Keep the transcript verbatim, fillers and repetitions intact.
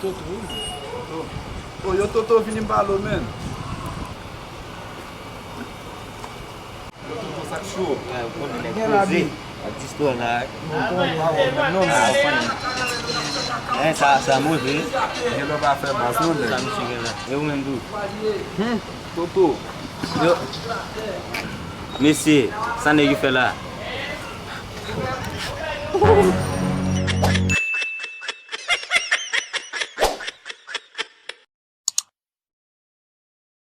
Toto, wi. Toto. O, yo Toto vini m pale w, menn. Yo Toto, sa k cho? Gen labi. Ak distò la. Non, non, non. Eh, sa, sa move. Gen lè w pa fè bas, non, nèg. Sa misye gen la. E ou menm tou? Hmm. Toto. Yo. Mesye, sa nèg yo fè la?